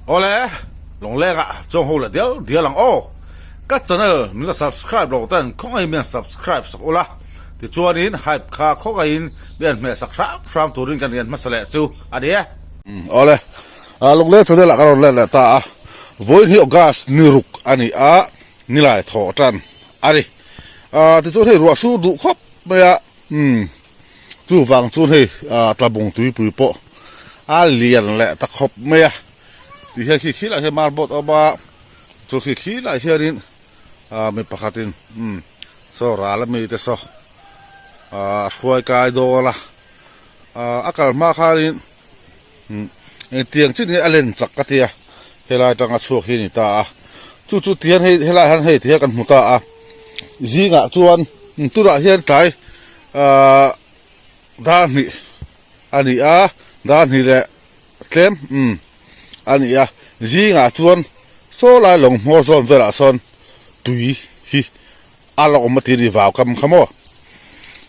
Awle, Lawngleng ah chuang ho leh dial dial ang aw. Ka channel min la subscribe lo ten khawngaihin min han subscribe sak ula, tichuanin hype kha khawngaihin min han hmeh sak hram hram turin kan rian hmasa leh chu a ni e. Awle, Lawngleng channel ah ka rawn let leh ta a, vawiin hi August ni ruk a ni a, nilai thawh tan a ni. Tichuan hei ruah sur duh khawp mai a, Umm chuvang chuan hei ah tlabung tuipui pawh a lian leh ta khawp mai a ti hian khi khilaiah hian marboard a awm a chu khi khilaiah hianin ah mi pakhatin umm saw ral ami te saw ah a hruai kai dawn a ah a kal hma khanin umm engtiang chin nge a len chak ka tia helai atanga chhuak hi a ni ta a chu chu tihian hei helaiah hian hei tihian kan hmu ta a zingah chuan tunah hian tlai ahh dar hnih a ni a dar hnih leh tlem umm a ni a zingah chuan saw lai lawng hmawr zawn velah sawn tui hi a la awm a tih a ni vau kam kha maw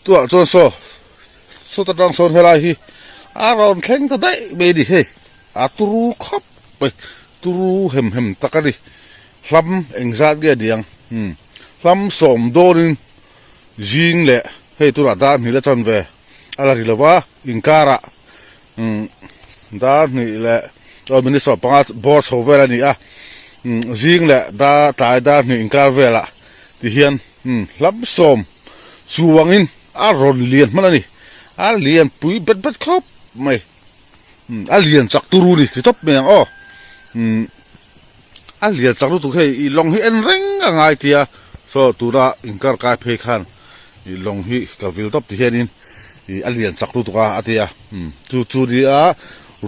tunah chuan saw. Sawt atang sawn helai hi a rawn thleng ta daih mai a ni hei a turu khawp mai turu hem hem tak a ni hlam engzat nge niang umm hlam sawm dawnin zing leh hei tunah dar hnih la chan ve a la ri lo va inkarah umm dar hnih leh aw minute 15 bawr chho vel a ni a umm zing leh dar tlai dar hnih inkar velah tihian umm hlam sawm chuangin. A rawn lian hman a ni. A lian pui bet bet khawp mai. Umm a lian chak turu ni ti tawp mai ang aw. Umm a lian chak lutuk hei i lawng hi en reng a ngai tia saw tuna inkar kai phei khan i lawng hi ka vil tawp ti hianin ih a lian chak lutuk a a ti a. Umm chu chu nia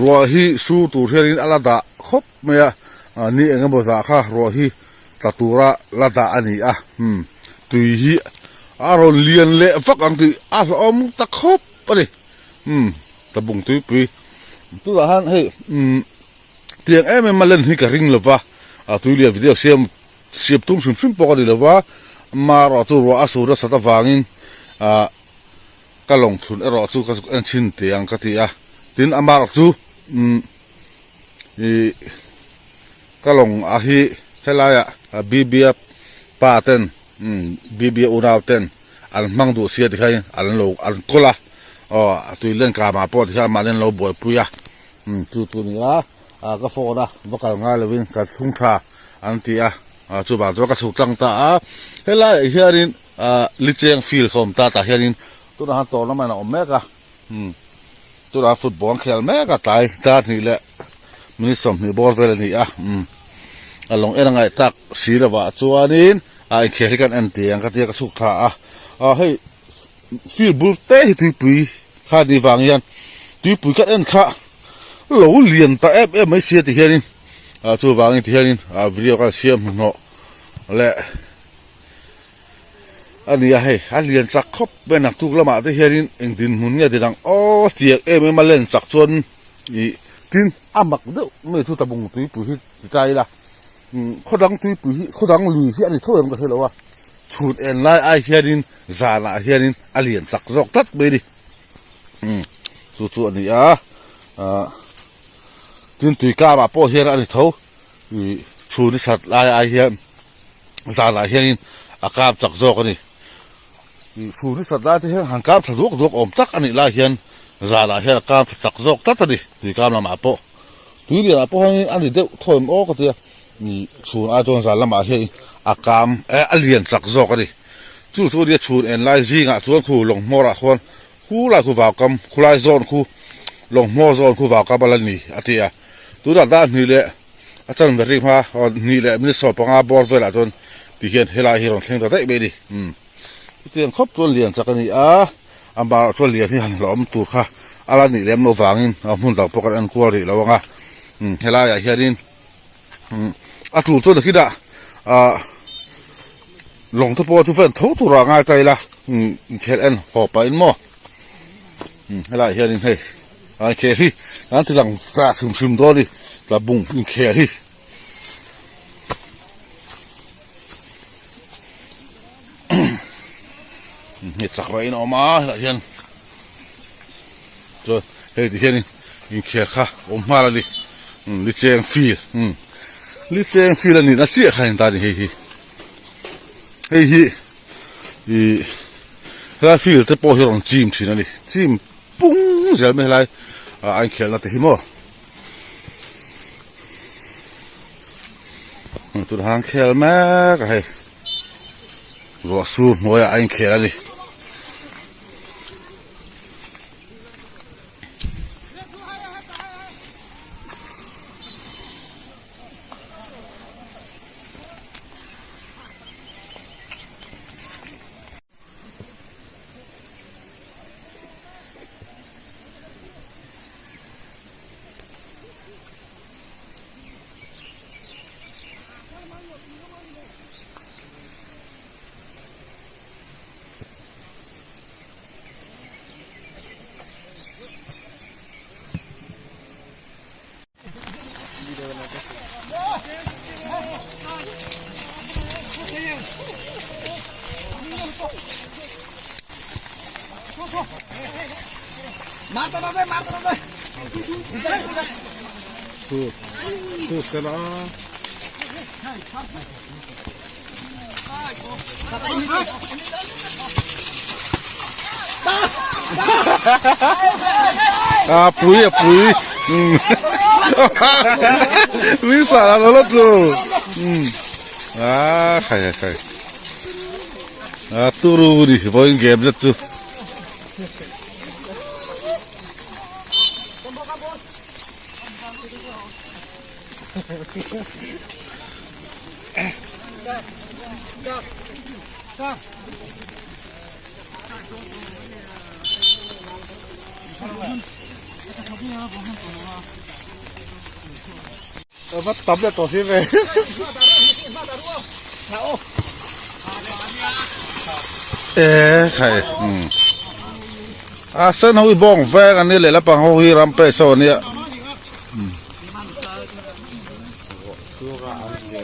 ruah hi sur tur hianin a la dah khawp mai a ni eng emaw zah kha ruah hi tla tura la dah a ni a umm tui hi a rawn lian leh vak ang tih a hlauhawm ta khawp a ni umm tlabung tuipui tunah hian hei umm tiang em em a len hi ka ring lo va a tui lian video siam siam tum hrim hrim pawh a ni lo va amaherawh chu ruah a sur nasat avangin ah ka lawng thun erawh chu ka en chhin teh ang ka ti a tin amaherawh chu umm ih. Ka lawng a hi helaiah Bibia pa ten Bibia unau ten an hmang duh sia tikhian an lo an kawl a aw tui len kamah pawh tikhian mahni an lo buaipui a chu chu a ni a ka phone a va kal ngai lovin ka thlung tha an ti a chuvang chuan ka chhuk tlang ta a helaiah hianin licheng field ka awm ta tah hianin tunah hian tournament a awm mek a. Tunah football an khel mek a tlai tar hnih leh minute 20 bawr vel a ni a umm a lawng en a ngaih tak si lovah chuanin a inkhel hi kan en tih ang ka tia ka chhuk thla a ah hei field bul te hi tuipui kha ni vang hian tuipui kan en kha lo lian ta em em mai sia ti hianin ah chuvangin ti hianin ah video kan siam hnuhnawh leh. A ni a hei, a lian chak khawp mai a naktuk lamah te hianin eng dinhmun nge ti dang aw tiang em em a len chak chuan ih tin a mak deuh mai chu tabung tuipui hi ti ta ila umm khaw dang tuipui hi khaw dang lui hi a ni tho em ka hre lo a chhun en lai ai hianin zanah hianin a lian chak zawk tlat mai a ni umm chu chu a ni a ah tin tui kamah pawh hian a ni tho ih chhun i sat lai ai hian. Zanah hianin a kap chak zawk a ni. Thu ni sat lai te hian han kap thla duak duak awm tak a nih lai hian zanah hian a kap thla chak zawk tlat a ni. Tui kam lamah pawh tui lianah pawh hian a ni deuh thaw em aw ka tia. Chhun ai chuan zan lamah hian a kam a lian chak zawk a ni. Chu chu nia chhun en lai zingah chuan khu lawng hmawrah khuan khu lai khu vau kam khulai zawn khu lawng hmawr zawn khu vau kam a la ni a ti a. Tunah dar hnih leh. A chan ve rik hma aw hnih leh minute 15 bawr velah chuan ti hian helai hi rawn thleng ta daih mai a ni umm chutiang khawp chuan lian chak a ni a a mahah chuan lian hi han hlauhawm tur kha a la nih lem loh vangin a hmun dang pawh kan en kual rih lo ang a umm helaiah hianin umm a tul chuan nakinah ah lawng te pawh chu vel tho turah ngai ta ila umm inkhelh en haw pahin maw umm helaiah hianin hei. A inkhel hi kan ti lang zah hrim hrim dawn a ni tlabung inkhel hi. Hei chak raiin a awm a helaiah hian chuan hei ti hianin inkhel kha a awm nghal a ni. Licheng field umm Licheng field a nihna chiah kha a inta a ni hei hi hei hi ih helai field te pawh hi a rawn chim thin a ni chim pung zel mai helai ah a inkhelhna te hi maw tunah an khel mek a hei ruah sur hnuaiah a inkhel a ni. A pui a pui min sah lo lo chu a khai khai khai a turu ni vawiin game zet chu. Bắt tắm được có gì về Ê khai A sen ho hi bawng veng an ni leh lampang ho hi ram peh saw ania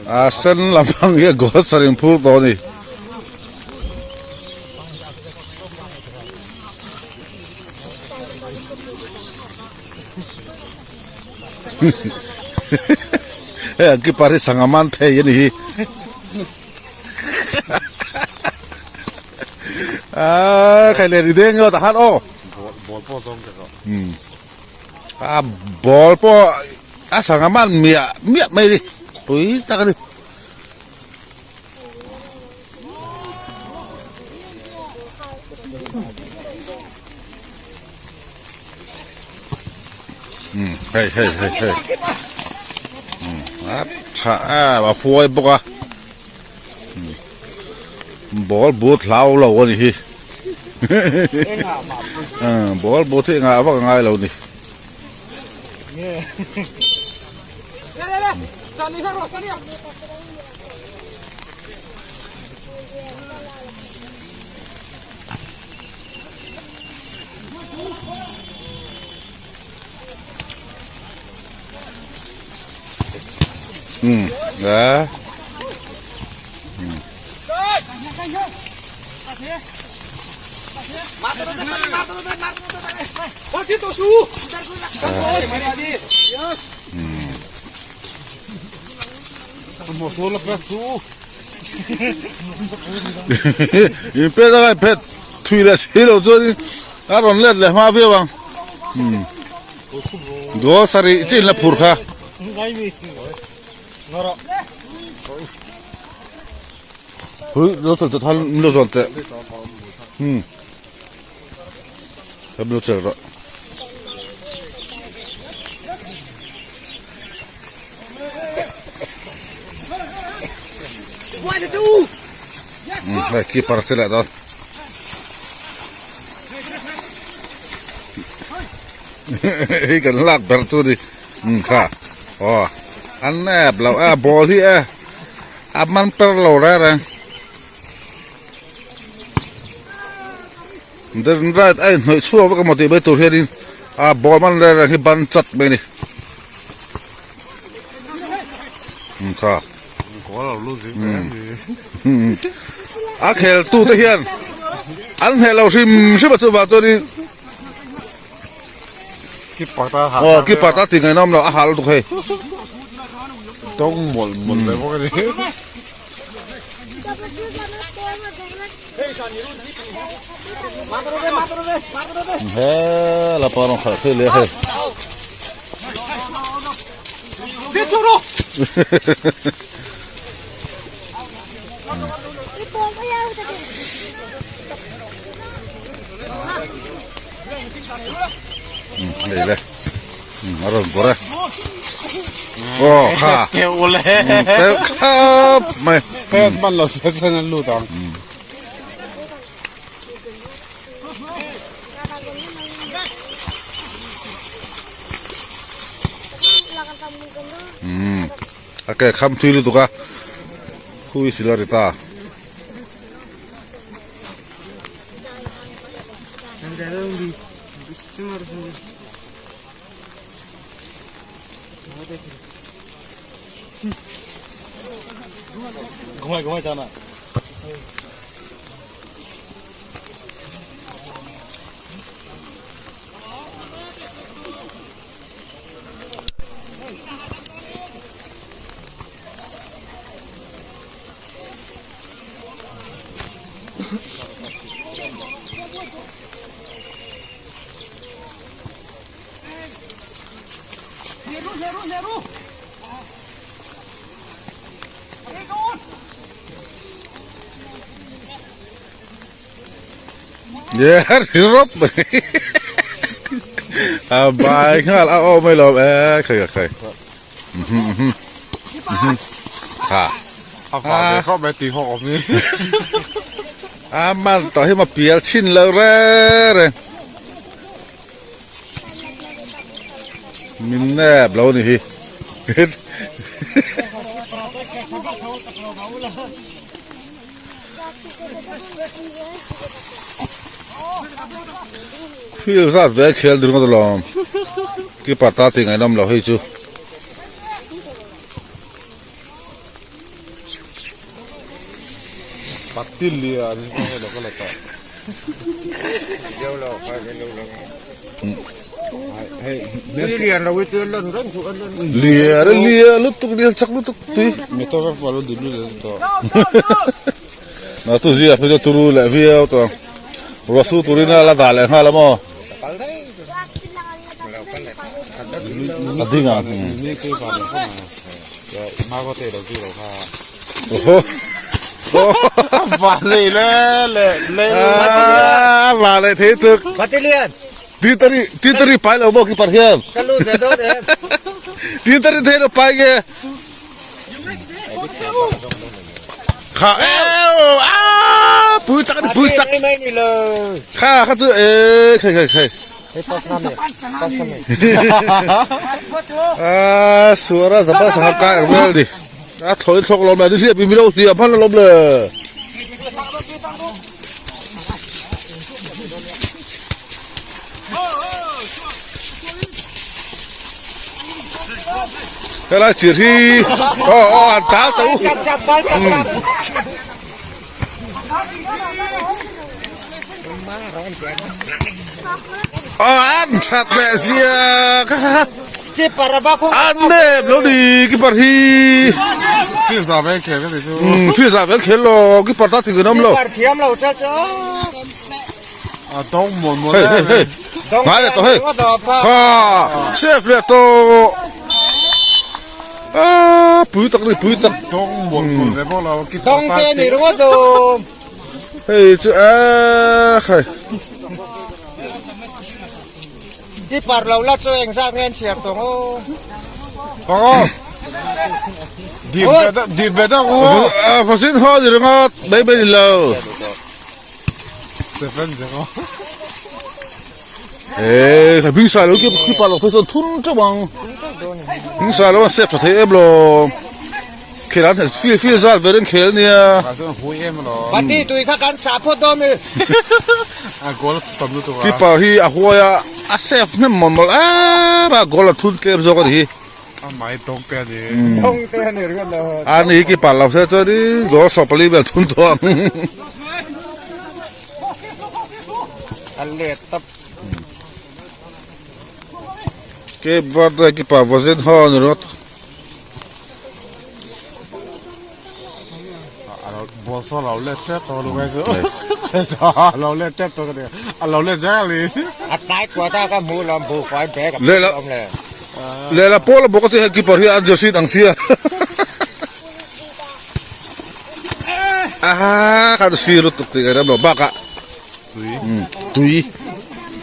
A sen lampang hi a goal sarin phur tawh a ni. Hei an keeper hi sangha man thei a ni hi. A khai leh ri deng emaw takhan aw. Ball pawh zawng ka rawh. A ball pawh a sangha man miah miah mai a ni. Pui tak a ni. Hei hei hei hei a tha em a phuai bawk a ball but hlau lo a ni hi ball but hi engah vak a ngai lo a ni. Ừ, đó. In pet a kai pet thui leh si lo chuan a rawn let leh hma viau ang goal sarih chin la phur kha hui lo chal teh thal lo zawn teh lo chal rawh. Hei keeper che leh dawn hei kan lak ber chu ni kha aw an ep lo a ball hi e a man per lo reng reng. Den right a inhnawih chhuak vek emaw tih mai tur hianin a ball man reng reng hi ban chat mai a ni umm kha a khel tu te hian an hneh lo hrim hrim a chuvang chuanin. Keeper ta hal. Aw keeper ta ti ngainawm lo a hal lutuk hei. Dawng mawlh mawlh ve bawk a ni. He lapa rawng khalh phei leh hei. Hei le a rawn bawrh e aw kha teuh khap mai pet hman lo se chuan an lut ang. A ke kham thui lutuk a khui sila ri ta. Rawp a bai nghal a awm mai lo e khai ka khai ha A va ve khawp mai tui hawk awm hi. A man tawh hi ma pial chhin lo re re. Min nep lo ni hi. Field zat ve khel dun ngawt alawm. Keeper ta tih ngaihnawm lo hei chu. Lian lian lutuk lian chak lutuk tui. Na tu zia pawh chu turu leh viau tawh ang. Ruah su turin a la dah leh nghal a maw? A ding ang. Va leh thei tuk. Titari titari pai lo maw keeper hian. Titari thei lo pai nge. Kha eo a pui tak ani pui tak. Kha kha chu e khai khai khai. A suara zapa sangha kai ang vel ni. A thlawin thlawk lawm le ni hliap in milo hliam han lawm le. Helai chir hi aw aw an tal tawh u. Aw an that leh zia kha kha kha an nep lo ni keeper hi. Field za veng khel ka ti chu. Field za veng khel lo keeper ta thing an awm lo. Keeper thiam lo sel chu. A dawng muan muan Hei hei hei. Ngai leh tawh hei. Kha chef leh tawh. Ah pui tak ni pui tak. Dawng muan muan ve bawk lo. Dawng te ni ringawt chu. Hei chu a khai. Keeper lo la chu engzat nge an chhiar tawng aw. Aw. Dip ve deuh dip ve deuh u. Vasin haw ni ringawt mai mai ni lo. 7-0. Eee ka bing sai lo ki ki pa lo phei chuan thun teuh ang. Bing sai lo an sep tha thei em lo. Khel an fil fil zat ve reng khel nia. Ka chuan hui em lo. Pati tui kha kan sah phawt dawn mi. A goal tam lutuk a. Keeper hi a huai a a save hnem mawlh mawlh em a goal a thun tlem zawk a ni hi. A mai dawng te a ni. Dawng te a ni ringawt lo. A ni keeper lo se chuan in goal 20 vel thun tawh ang. A let tawp. Cape Verde keeper Vozinho a ni ringawt. Ball saw lo let tep tawh lu ngai chu. A lo let tep tawh ka ti. A lo let zel ni. A tlai kuat a ka hmuh lawm bu fai bag a Lehla awm le. Lehla pawl a bawk a ti hei keeper hi an jersey ang sia. Aha kan si lutuk tih ka rem lo bakah tui.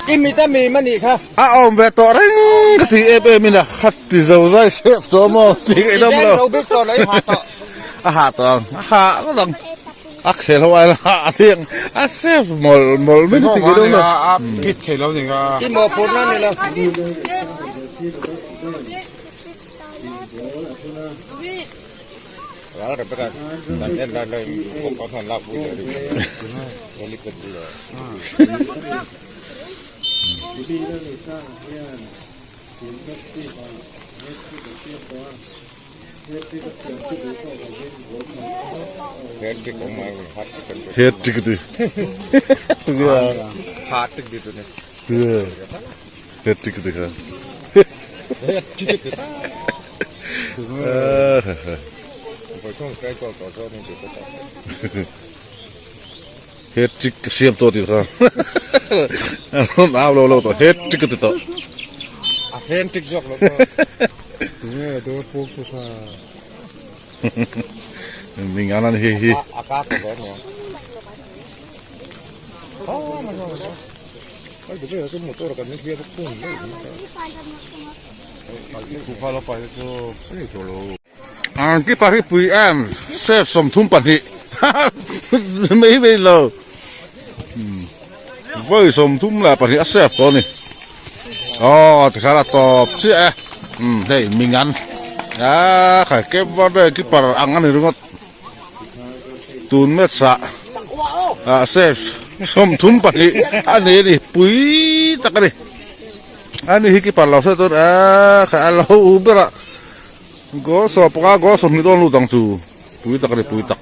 I mit a mim a nih kha. A awm ve tawh reng ka ti em em in a khat ti zo zai sep tawh maw tih ka inawm lo. I veng zo bik tawh lo i ha tawh. A ha tawh ang a ha ngawt ang a khel ho ai la a thiang a save mawlh mawlh mai ka ti ka inawm lo. A kit thei lo ni kha. I mawhphurhna a ni lo. Head trick ti. Head trick ti kha. Head trick ka siam tawh tih kha an rawn au lo lo tawh head trick ka ti tawh. A hand trick zawk lo pawh. Tunge dawr puk tu kha. Ming an an hi hi. A ka ka ve nia. Ang keeper hi pui em save 32 mai mai lo vawi 32 a save tawh a ni aw tikhan a tawp chiah e umm hei mingan ah khai Cape Verde keeper ang a ni ringawt tun match ah ah save 32 a ni a ni pui tak a ni a ni hi keeper lo se chuan ah khai a lo ber a. Goal 15 goal 20 dawn lut ang chu pui tak a ni pui tak.